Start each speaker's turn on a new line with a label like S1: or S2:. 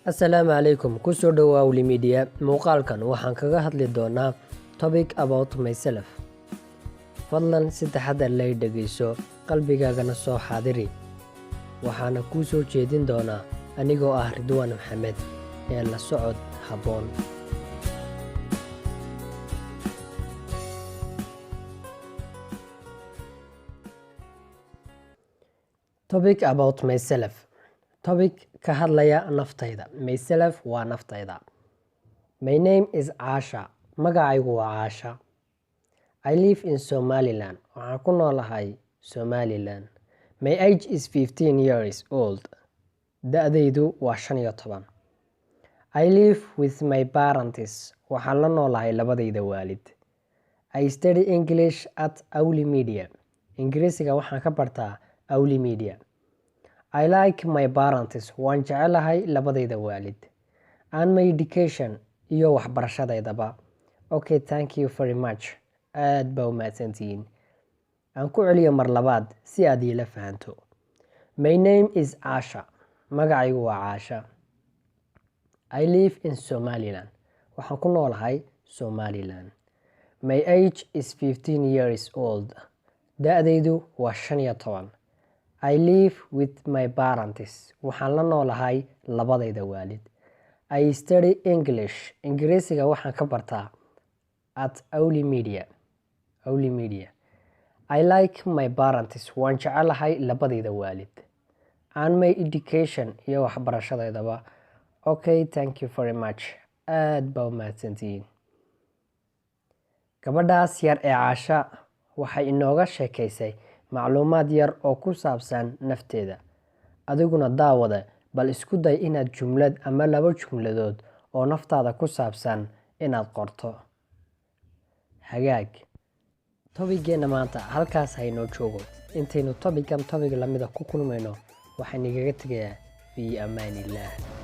S1: Assalaamu calaykum, kusoo dhowaa Wli Media. Muuqaalkan waxaan kaga hadli doonaa topic about myself. Fadlan si taxadar leh dhegeyso, qalbigaagana soo xaadiri. Waxaana kuu soo jeedin doonaa anigoo ah Ridwaan Maxamed ee la socod habboon. Topic about myself, topic ka hadlaya naftayda. Myself waa naftayda. My name is Caasha, magacaygu waa Caasha. I live in Somaliland, waxaan ku noolahay Somaliland. My age is 15 years old, da'daydu waa 15. I live with my parents, waxaan la noolahay labadayda waalid. I study English at Awli Media, Ingiriisiga waxaan ka bartaa Awli Media. I like my parents, waan jecelahay labadayda waalid, and my education, iyo waxbarashadeydaba. Okay, thank you very much, aad baa u mahadsantihiin. Aan ku celiyo mar labaad si aad iila fahanto. My name is Caasha, magacaygu waa Caasha. I live in Somaliland, waxaan ku noolahay Somaliland. My age is 15 years old, da'daydu waa 15. I live with my parents, waxaan la noolahay labadayda waalid. I study English, Ingiriisiga waxaan ka bartaa, at Awli Media, Awli Media. I like my parents, waan jecelahay labadayda waalid, and my education, iyo waxbarashadeydaba. Okay, thank you very much, aad baa u mahadsantihiin. Gabadhaas yar ee Caasha waxay inooga sheekaysay macluumaad yar oo ku saabsan nafteeda. Adiguna daawada, bal isku day inaad jumlad ama laba jumladood oo naftaada ku saabsan inaad qorto. Hagaag, topicgeenna maanta halkaas haynoo joogo. Intaynu topicgan topic lamida ku kulmayno, waxaan igaga tegayaa fii amaanillaah.